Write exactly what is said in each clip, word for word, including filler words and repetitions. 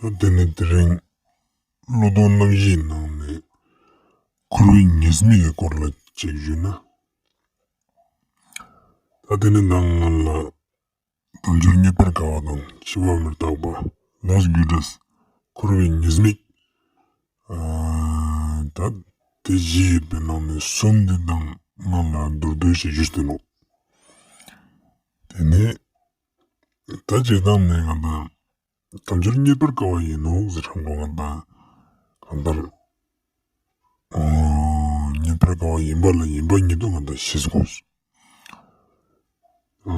ད་དེ་ནེ་དེ་རིང་བློ་སྡོམ་རྣམ་བཞིའི་ནང་ནེ་འཁོར་བའི་ཉེས་དམིགས་ཀྱི་སྐོར་ལ་ཅིག་ཞུས་ན། ད་དེ་ནེ་ནང་ང་ལ་དལ་འབྱོར་རྙེད་པར་དཀའ་བ་དང་། འཆི་བ་མི་རྟག་པ། ལས་རྒྱུ་འབྲས། འཁོར་བའི་ཉེས་དམིགས། ཨ་ད་དེ་བཞི་ཡོད་པའི་ནང་ནེ་གསུམ་དེ་དང་ང་ལ་མདོར་བསྡུས་ཤིག་ཞུས་ཏེ་ནོག། དེ་ནེ་ད་སྤྱིར་བཏང་ནེ་ང་དང་དལ་འབྱོར་རྙེད་པར་དཀའ་བ་ཡིན་ནོག་ཟེར་ཁན་བོ་ང་དང་གང་ལྟར་ཨ་རྙེད་པར་དཀའ་བ་ཡིན་པ་ལ་ཡིན་པ་ཉིད་དུ་ང་དང་ཤེས་དགོས། ཨ་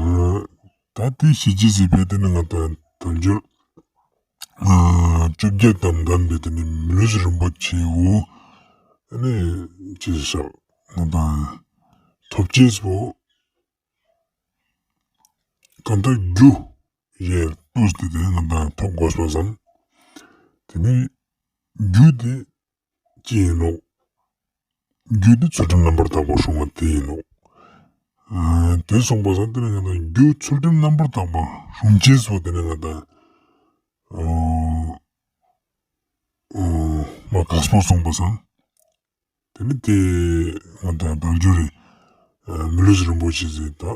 ད་དེ་ཤེས་ཅེས་སི་ཕིའ་དེ་ནེ་ང་དང་དལ་འབྱོར་ཨ་བཅོ་བརྒྱད་དང་ལྡན་པའི་དེ་ནེ་མི་ལུས་རིན་པོ་ཆེ་བོ་ཨ་ནི་ཅི་ཟེར་ང་དང་ཐོབ་ཅེས་པོ་གང་ལྟར་རྒྱུ་ཡེ་བཏུས་ཏེ་དེ་ནེ་ང་དང་ཐོབ་དགོས་པ་སང་། དེ་ནེ་རྒྱུ་དེ་ཅི་ཡིན་ནོག། རྒྱུ་དེ་ཚུལ་ཁྲིམས་རྣམ་པར་དག་པ་སྲུང་བ་དེ་ཡིན་ནོག། ཨ་དེ་སོང་པ་སང་དེ་ནེ་ང་དང་རྒྱུ་ཚུལ་ཁྲིམས་རྣམ་པར་དག་པ་སྲུང་ཅེས་པོ་དེ་ནེ་ང་དང་ཨ་ཨ་མ་དཀགས་པོ་སོང་པ་སང་། དེ་ནེ་དེ་ང་དང་དལ་འབྱོར་རི་ཨ་མི་ལུས་རིན་པོ་ཆེ་ཟེར་ད། ཨ་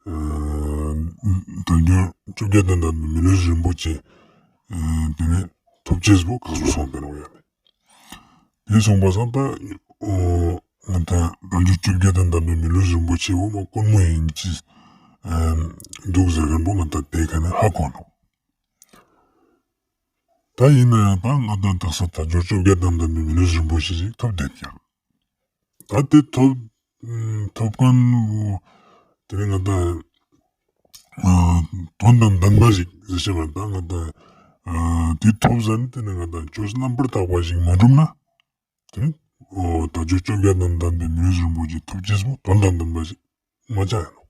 ཨ་དལ་འབྱོར་བཅོ་བརྒྱད་དང་ལྡན་པའི་མི་ལུས་རིན་པོ་ཆེ་ཨ་དེ་ནེ་ཐོབ་ཅེས་པོ་དཀགས་པོ་སོང་པ་ནོག་ཡ་ནི། དེ་སོང་པ་སང་ད་ཨོ་ང་དང་དལ་འབྱོར་བཅོ་བརྒྱད་དང་ལྡན་པའི་མི་ལུས་རིན་པོ་ཆེ་བོ་མ་དཀོན་མོ་ཡིན་ཅིག་ཨ་འདུག་ཟེར་ཁན་བོ་ང་དང་དེ་ཀ་ནེ་ཧ་གོ་ནོག། ད་ཡིན་ནའང་ད་ང་དང་དག་ས་དལ་འབྱོར་བཅོ་བརྒྱད་དང་ལྡན་པའི་མི་ལུས་རིན་པོ་ཆེ་ཞིག་ཐོབ་བསྡད་ཀྱག། ད་དེ་ཐོབ་ཐོབ་ཁན་བོ་དེ་ནེ་ང་དང་ཨ་དོན་དང་ལྡན་པ་ཞིག་ཟེར་ཤེས་པ་ད་ང་དང་ཨ་དེ་ཐོབ་ཟ་ནེ་དེ་ནེ་ང་དང་ཆོས་རྣམ་པར་དག་པ་ཞིག་མ་སྒྲུབ་ན། དེ་ནེ་ཨོ་དལ་འབྱོར་བཅོ་བརྒྱད་དང་ལྡན་པའི་མི་ལུས་རིན་པོ་ཆེ་ཐོབ་ཅེས་པོ་དོན་དང་ལྡན་པ་ཞིག་མ་ཆགས་ཡིན་ནོག།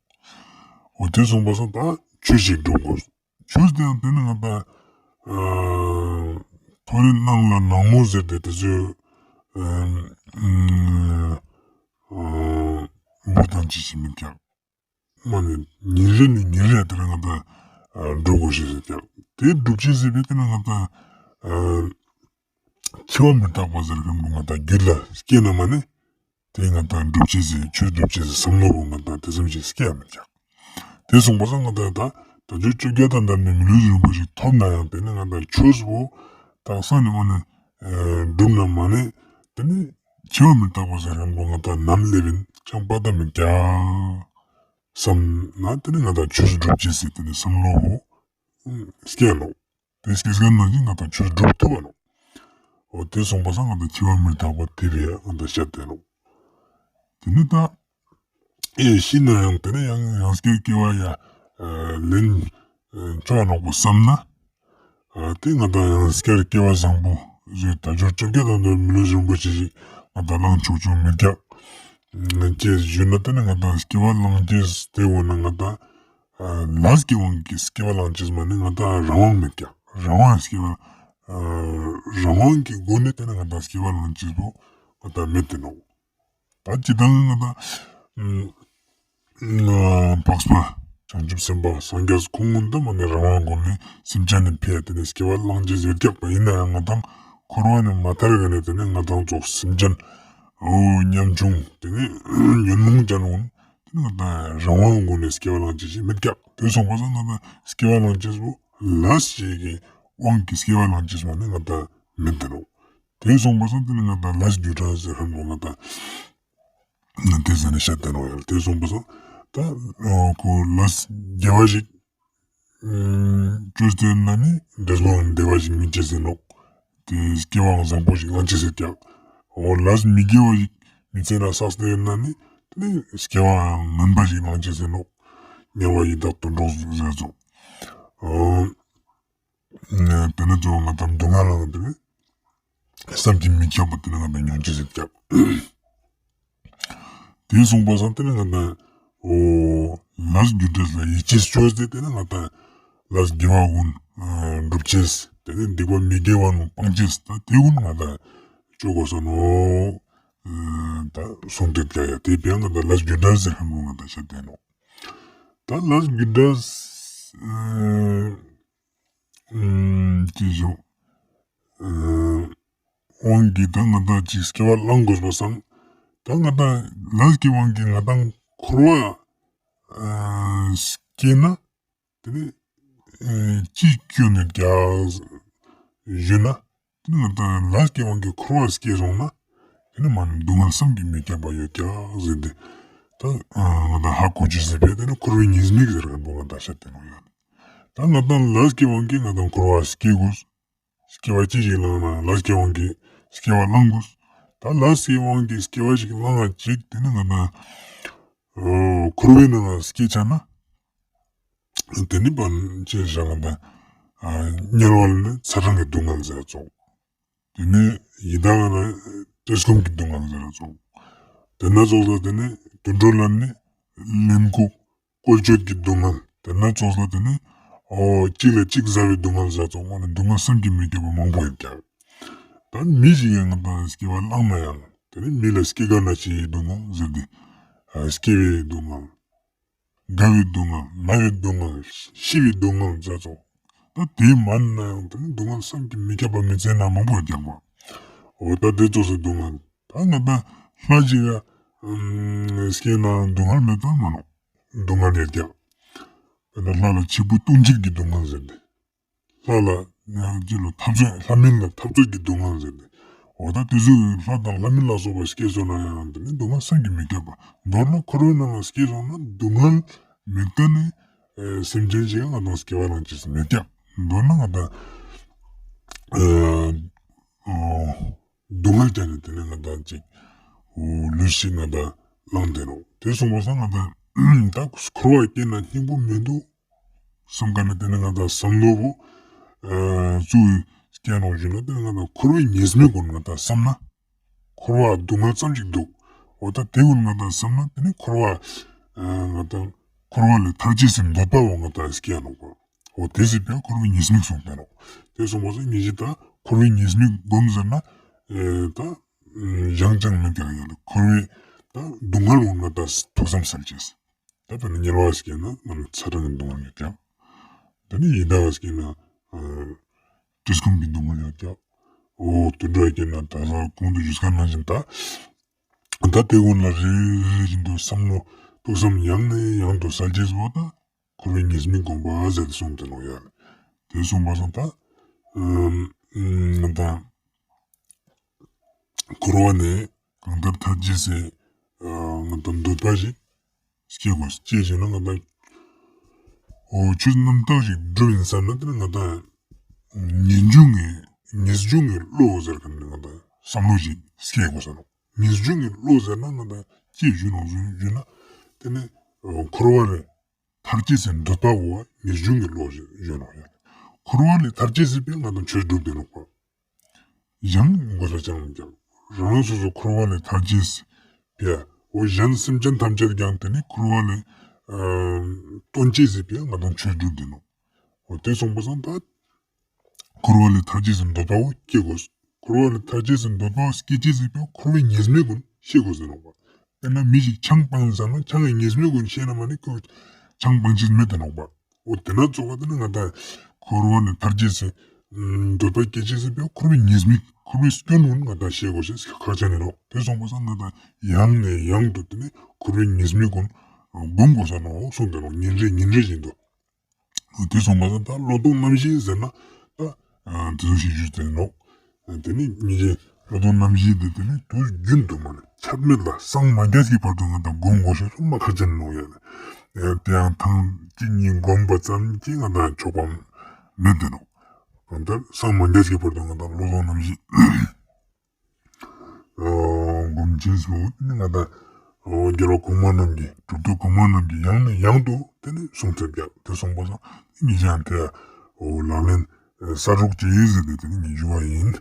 འོ་དེ་སོང་པ་སང་ད་ཆོས་ཤིག་སྒྲུབ་དགོས། ཆོས་དེ་ཡང་དེ་ནེ་ང་དང་ཨ་མཐོ་རིས་སྣང་ལ་སྣང་མོ་ཟེར་ཏེ་དེ་ཚོའི་ཨ་ཨ་འབུ་དང་ཅི་ཞིག་མེད་ཀྱག། མ་ནེ་ཉིན་རེ་ནེ་ཉིན་རེ་དེ་ནེ་ང་དང་ཨ་འགྲོ་དགོས་ཤེས་ཟེར་ཀྱག། དེ་སྒྲུབ་ཅེས་ཟེར་བའི་དེ་ནེ་ང་དང་ཨ་འཆི་བ་མི་རྟག་པ་ཟེར་ཁན་བོ་ང་དང་རྒྱུད་ལ་སྐྱེས་ན་མ་ནེ་དེ་ང་དང་སྒྲུབ་ཅེས་ཟེར་ཆོས་སྒྲུབ་ཅེས་ཟེར་བསམ་བློ་བོ་ང་དང་དེ་ཙམ་ཞིག་སྐྱེ་ཡ་མེད་ཀྱག། དེ་སོང་པ་སང་ང་དང་ད་དལ་འབྱོར་བཅོ་བརྒྱད་དང་ལྡན་པའི་མི་ལུས་རིན་པོ་ཆེ་ཐོབ་ནའང་དེ་ནེ་ང་དང་ཆོས་པོ་དག་ས་ནེ་མ་ནེ་ཨ་སྒྲུབ་ན་མ་ནེ་དེ་ནེ་འཆི་བ་མི་རྟག་པ་ཟེར་ཁན་བོ་ང་དང་ནམ་སླེབས་ཡིན་ཅང་པ་ཏ་མེད་ཀྱག་བསམ་ན་དེ་ནེ་ང་དང་ཆོས་སྒྲུབ་ཅེས་ཟེར་དེ་ནེ་བསམ་བློ་བོ་སྐྱེ་ནོག། དེ་སྐྱེས་ཁན་ནང་བཞིན་ང་དང་ཆོས་སྒྲུབ་ཐུབ་བ་ནོག། འོ་དེ་སོང་པ་སང་ང་དང་འཆི་བ་མི་རྟག་པ་དེ་བས་ང་དང་བཤད་དེ་ནོག། དེ་ནེ་ད་ཨེ་ཤི་ནའང་དེ་ནེ་ཡང་ཡང་སྐྱར་སྐྱེ་བ་ཡ་ཨ་ལེན་ཨ་ཆོག་ནོག་པོ་བསམ་ན། ཨ་དེ་ང་དང་ཡང་སྐྱར་སྐྱེ་བ་བཟང་པོ་ཞིག་དལ་འབྱོར་བཅོ་བརྒྱད་དང་ལྡན་པའི་མི་ལུས་རིན་པོ་ཆེ་ཞིག་ང་དང་བླང་ཆོག་ཆོག་མེད་ཀྱག། ཅེས་ཞུས་ན་དེ་ནེ་ང་དང་སྐྱེ་བ་བླང་ཅེས་དེ་འོ་ན་ང་དང་ཨ་ལས་ཀྱི་དབང་གིས་སྐྱེ་བ་བླང་ཅེས་མ་ནེ་ང་དང་རང་དབང་མེད་ཀྱག། རང་དབང་སྐྱེ་བ་ཨ་རང་དབང་གི་སྒོ་ནེ་དེ་ནེ་ང་དང་སྐྱེ་བ་བླང་ཅེས་པོ་ང་དང་མེད་དེ་ནོག། ད་ཅི་ལྟར་ང་དང་ཨ་འཕགས་པ་བྱང་ཆུབ་སེམས་དཔའ་སངས་རྒྱས་ཁོང་གུན་ད་མ་ནེ་རང་དབང་སྒོ་ནེ་སེམས་ཅན་ནི་ཕིའ་དེ་ནེ་སྐྱེ་བ་བླང་ཅེས་ཡོད་ཀྱག་པ་ཡིན་ནའང་ང་དང་འཁོར་བ་ནེ་མ་ཐར་ག་ནེ་དེ་ནེ་ང་དང་ཙོགས་སེམས་ཅན་འོ་ཉམ་ཆུང་དེ་ནེ་ཉོན་མོངས་ཅན་གུན་དེ་ནེ་ང་དང་རང་དབང་སྒོ་ནེ་སྐྱེ་བ་བླང་ཅེས་ཞིག་མེད་ཀྱག། དེ་སོང་པ་སང་ང་དང་སྐྱེ་བ་བླང་ཅེས་པོ་ལས་ཞིག་གི་དབང་གིས་སྐྱེ་བ་བླང་ཅེས་མ་ནེ་ང་དང་མེད་དེ་ནོག། དེ་སོང་པ་སང་དེ་ནེ་ང་དང་ལས་རྒྱུ་འབྲས་ཟེར་ཁན་བོ་ང་དང་ང་དེ་ཟ་ནེ་བཤད་དེ་ནོག་ཡ། དེ་སོང་པ་སང་ད་ཁོ་ལས་དགེ་བ་ཞིག་ཨ་ཅོས་ཏེ་ན་ནི་འབྲས་བུའང་བདེ་བ་ཞིག་སྨིན་ཅེས་ཟེར་ནོག། དེ་སྐྱེ་བའང་བཟང་པོ་ཞིག་བླང་ཅེས་ཟེར་ཀྱག། འོ་ལས་མི་དགེ་བ་ཞིག་མི་ཚེ་ན་བསགས་ཏེ་ན་ནི་དེ་ནེ་སྐྱེ་བའང་ངན་པ་ཞིག་བླང་ཅེས་ཟེར་ནོག། དམྱལ་བ་ཡི་དྭགས་དུད་འགྲོ་ཟེར་ཙོགས། ཨ་དེ་ནེ་ཙོགས་ང་དང་སྡུག་བསྔལ་ལའང་དེ་ནེ་བསམ་གྱིས་མི་ཁྱབ་པ་དེ་ནེ་ང་དང་མྱོང་ཅེས་ཟེར་ཀྱག། དེ་སོང་པ་སང་དེ་ནེ་ང་དང་འོ་ལས་རྒྱུ་འབྲས་ལ་ཡིད་ཆེས་ཅོས་ཏེ་དེ་ནེ་ང་དང་ལས་དགེ་བ་གུན་ཨ་སྒྲུབ་ཅེས་དེ་ནེ་སྡིག་པ་མི་དགེ་བ་གུན་སྤང་ཅེས་ད་དེ་གུན་ང་དང་ཅོ་དགོས་ས་ནོག། ཨ་ད་གསུངས་ཏེ་ཀྱག་ཡ། དེ་ཕིའ་ང་དང་ལས་རྒྱུ་འབྲས་ཟེར་ཁན་བོ་ང་དང་བཤད་དེ་ནོག། ད་ལས་རྒྱུ་འབྲས་ཨ་ ཨུམ་ཅི་ཞུ། ཨ་དབང་གིས་ད་ང་དང་ཅིག་སྐྱེ་བ་བླང་དགོས་པ་སང་། ད་ང་དང་ལས་ཀྱི་དབང་གིས་ང་དང་འཁོར་བ་ཨ་སྐྱེས་ན། དེ་ནི་ཨ་ཅི་སྐྱོན་ནི་རྒྱག་ཞུ་ན། དེ་ནི་ང་དང་ལས་ཀྱི་དབང་གིས་འཁོར་བ་སྐྱེས་སོང་ན། དེ་ནི་མ་ནི་སྡུག་བསྔལ་བསམ་གྱིས་མི་ཁྱབ་པ་ཡོད་ཀྱག་ཟེར་ཏེ། ད་ཨ་ང་དང་ཧ་གོ་ཅེས་ཟེར་བས་དེ་ནི་འཁོར་བའི་ཉེས་དམིགས་ཟེར་མཁན་པོ་ང་དང་བཤད་དེ་ནོག་ཡ། ད་ང་དང་ལས་ཀྱི་དབང་གིས་ང་དང་འཁོར་བ་སྐྱེ་དགོས། སྐྱེ་བ་ཅི་ཞིག་བླངས་ན་ལས་ཀྱི་དབང་གིས་སྐྱེ་བ་བླང་དགོས། ད་ལས་ཀྱི་དབང་གིས་སྐྱེ་བ་ཞིག་བླངས་ན་ཅིག་དེ་ནི་ང་དང་ཨ་འཁོར་བའི་ནང་ལ་སྐྱེ་ཆ་ན། དེ་ནི་བར་ཆད་བཞག་ན་དམྱལ་བ་ལ་ནི་ཚ་གྲང་གི་སྡུག་བསྔལ་ཟེར་ཙོགས། དེ་ནི་ཡི་དྭགས་ལ་ནི་བཀྲེས་སྐོམ་གྱི་སྡུག་བསྔལ་ཟེར་ཙོགས། དེ་ན་ཙོགས་ལ་དེ་ནི་དུད་འགྲོ་ལ་ནི་ལན་ལྐུགས་བཀོལ་སྤྱོད་ཀྱི་སྡུག་བསྔལ། དེ་ན་ཙོགས་ལ་དེ་ནི་འོ་གཅིག་ལ་གཅིག་ཟ་བའི་སྡུག་བསྔལ་ཟེར་ཙོགས། མ་ནི་སྡུག་བསྔལ་བསམ་གྱིས་མི་ཁྱབ་པ་མང་པོ་ཡོད་ཀྱག། ད་མི་ཞིག་ཡང་ང་དང་སྐྱེ་བ་བླངས་ན་ཡང་དེ་ནི་མི་ལ་སྐྱེ་རྒ་ན་འཆིའི་སྡུག་བསྔལ་ཟེར་ཏེ། ཨ་སྐྱེ་བའི་སྡུག་བསྔལ། རྒ་བའི་སྡུག་བསྔལ། ན་བའི་སྡུག་བསྔལ། ཤི་བའི་སྡུག་བསྔལ་ཟེར་ཙོགས། ད་དེ་མ་ན་ཡང་དེ་ནི་སྡུག་བསྔལ་བསམ་གྱིས་མི་ཁྱབ་པ་མི་ཚེ་ན་མང་པོ་རྒྱག་པ། འོ་ད་དེ་ཙོགས་སི་སྡུག་བསྔལ། ད་ང་དང་ལྷ་ཅིག་ག་ཨམ་སྐྱེས་ན་སྡུག་བསྔལ་མེད་པ་མ་ནོག། སྡུག་བསྔལ་ཡོད་ཀྱག། དཔེར་ན་ལྷ་ལ་ཆེ་བུ་ལྟུང་བྱེད་ཀྱི་སྡུག་བསྔལ་ཟེར་ཏེ། ལྷ་ལ་ཡང་ཅི་ལོ་འཐབ་རྩོད། ལྷ་མིན་ལ་འཐབ་རྩོད་ཀྱི་སྡུག་བསྔལ་ཟེར་ཏེ། འོ་ད་དེ་ཚོ་ལྷ་དང་ལྷ་མིན་ལ་སོགས་པ་སྐྱེས་སོང་ན་ཡང་དེ་ནི་སྡུག་བསྔལ་བསམ་གྱིས་མི་ཁྱབ་པ། མདོར་ན་འཁོར་བའི་ནང་ལ་སྐྱེས་སོང་ན་སྡུག་བསྔལ་མེད་མཁན་ནི་ཨེ་སེམས་ཅན་ཞིག་ང་དང་སྐྱེ་བ་བླང་ཅེས་མེད་ཀྱག། མདོར་ན་ང་དང་ཨེ་འོ་སྡུག་བསྔལ་ཅན་ནི་དེ་ནི་ང་དང་ཅིག་འོ་ལུས་ཤིག་ང་དང་བླངས་ཏེ་ནོག། དེ་སོང་པ་སང་ང་དང་ད་འཁོར་བ་སྐྱེས་ན་སྙིང་པོ་མི་འདུག་བསམ་མཁན་ནི་དེ་ནི་ང་དང་བསམ་བློ་བོ་ཨ་ཙུ་སྐྱེ་ནོག་ཞུ་ན། དེ་ནི་ང་དང་འཁོར་བའི་ཉེས་དམིགས་ཀུན་ང་དང་བསམ་ན། འཁོར་བ་སྡུག་བསྔལ་ཙམ་ཞིག་འདུག། འོ་ད་དེ་ཀུན་ང་དང་བསམ་ན་དེ་ནི་འཁོར་བ་ཨ་ང་དང་འཁོར་བ་ལས་ཐར་ཅེས་སི་འདོད་པ་བོ་ང་དང་སྐྱེ་ནོག་པ། འོ་དེ་སི་ཕིའ་འཁོར་བའི་ཉེས་དམིགས་གསུངས་ཏེ་ནོག། དེ་སོང་པ་སང་ངེ་ཞིག་ད་འཁོར་བའི་ཉེས་དམིགས་སྒོམ་ཟེར་ན་ཨེ་ད་གཞན་ཅང་མེད་ཀྱག་ཡ་ལེ། འཁོར་བའི་ད་སྡུག་བསྔལ་བོ་ང་དང་ཐུགས་བསམ་སལ་ཅེས། ད་དཔེར་ན་དམྱལ་བ་སྐྱེས་ན་མ་ནི་ཚ་གྲང་གི་སྡུག་བསྔལ་ཡོད་ཀྱག། དེ་ནི་ཡི་དྭགས་སྐྱེས་ན་ཨ་བཀྲེས་སྐོམ་གྱི་སྡུག་བསྔལ་ཡོད་ཀྱག། འོ་དུད་འགྲོ་སྐྱེས་ན་ད་ལྟ་གོང་དུ་ཞུས་མཁན་ནང་བཞིན་ད་ད་དེ་ཀུན་ལ་རེ་རེ་བཞིན་དུ་བསམ་བློ་ཐུགས་བསམ་ཡང་ནས་ཡང་དུ་སལ་ཅེས་པོ་ད་འཁོར་བའི་ཉེས་དམིགས་སྒོམ་པ་ཟེར་ཏེ་གསུངས་ཏེ་ནོག་ཡ་ལེ། དེ་གསུངས་པ་སང་ད་ཨ་ང་དང་འཁོར་བ་ནས་གང་ལྟར་ཐར་ཅེས་སི་ཨ་ང་དང་འདོད་པ་ཞིག་སྐྱེ་དགོས། སྐྱེས་ཞིག་ན་ང་དང་འོ་ཆོས་རྣམ་དག་ཞིག་སྒྲུབ་ཡིན་བསམ་ན་དེ་ནི་ང་དང་ངེས་འབྱུང་གི་ངེས་འབྱུང་གི་བློ་ཟེར་མཁན་ནི་ང་དང་བསམ་བློ་ཞིག་སྐྱེ་དགོས་ས་ནོག། ངེས་འབྱུང་གི་བློ་ཟེར་ན་ང་དང་ཅི་ཞུ་ནོག་ཞུ་ཞུ་ན་དེ་ནི་འཁོར་བ་ལས་ཐར་ཅེས་སི་འདོད་པ་བོ་ངེས་འབྱུང་གི་བློ་ཞིག་ཞུ་ནོག་ཡ། འཁོར་བ་ལས་ཐར་ཅེས་སི་ཕིའ་ང་དང་ཆོས་སྒྲུབ་དེ་ནོག་པ། གཞན་དགོས་ས་ཅང་མི་འདུག། རང་རང་སོ་སོ་འཁོར་བ་ལས་ཐར་ཅེས་སི་ཕིའ། འོ་གཞན་སེམས་ཅན་ཐམས་ཅད་ཀྱང་དེ་ནི་འཁོར་བ་ལས་ཨ་ཐར་ཅེས་སི་ཕིའ་ང་དང་ཆོས་སྒྲུབ་དེ་ནོག། འོ་དེ་སོང་པ་སང་ད་འཁོར་བ་ལས་ཐར་ཅེས་སི་འདོད་པ་བོ་སྐྱེ་དགོས། འཁོར་བ་ལས་ཐར་ཅེས་སི་འདོད་པ་བོ་སྐྱེ་ཅེས་སི་ཕིའ་འཁོར་བའི་ཉེས་དམིགས་ཀུན་ཤེས་དགོས་ཟེར་ནོག་པ། དཔེར་ན་མི་ཞིག་ཆང་སྤང་ཟེར་ན་ཆང་གི་ཉེས་དམིགས་ཀུན་ཤེས་ན་མ་ནི་ཁོ་ཆང་སྤང་ཅེས་མེད་དེ་ནོག་པ། འོ་དེ་ན་ཙོགས་པ་དེ་ནི་ང་དང་འཁོར་བ་ནས་ཐར་ཅེས་སི་འདོད་པ་སྐྱེ་ཅེས་སི་ཕིའ་འཁོར་བའི་ཉེས་དམིགས་འཁོར་བའི་སྐྱོན་ཀུན་ང་དང་ཤེས་དགོས་ཤེས་ཁག་ཆེ་ནི་ནོག། དེ་སོང་པ་སང་ང་དང་ཡང་ནས་ཡང་དུ་དེ་ནི་འཁོར་བའི་ཉེས་དམིགས་ཀུན་སྒོམ་དགོས་ས་ནོག་གསུངས་ཏེ་ནོག། ཉིན་རེ་ཉིན་རེ་བཞིན་དུ། དེ་སོང་པ་སང་ད་བློ་ལྡོག་རྣམ་བཞི་ཟེར་ན་ད་ཨ་དེ་ཚོ་ཞིག་ཞུས་ཏེ་ནོག། དེ་ནི་ཉིན་རེ་བློ་ལྡོག་རྣམ་བཞི་དེ་དེ་ནི་དུས་རྒྱུན་དུ་མ་ནི་ཆད་མེད་ལ་སངས་མ་རྒྱས་ཀྱི་བར་དུ་ང་དང་སྒོམ་དགོས་ཤེས་སུ་མ་ཁག་ཅན་ནོག་ཡ་ལེ། དེ་ཡང་ཐེངས་གཅིག་གཉིས་སྒོམ་པ་ཙམ་གྱིས་ང་དང་ཆོག་པ་མེད་དེ་ནོག། གང་ལྟར་སངས་མ་རྒྱས་ཀྱི་བར་དུ་ང་དང་བློ་ལྡོག་རྣམ་བཞི་སྒོམ་ཅེས་སོ་དེ་ནི་ང་དང་རྒྱལ་བ་གོང་མ་རྣམས་ཀྱིས་གྲུབ་ཐོབ་གོང་མ་རྣམས་ཀྱིས་ཡང་ནས་ཡང་དུ་དེ་ནི་གསུངས་ཚར་ཀྱག། དེ་གསུངས་པ་སང་ངེ་ཞིག་ཡང་དེ་ལག་ལེན་གསལ་སྒྲོག་ཅེས་ཟེར་ཏེ་དེ་ནི་ངེ་ཞུ་བ་ཡིན།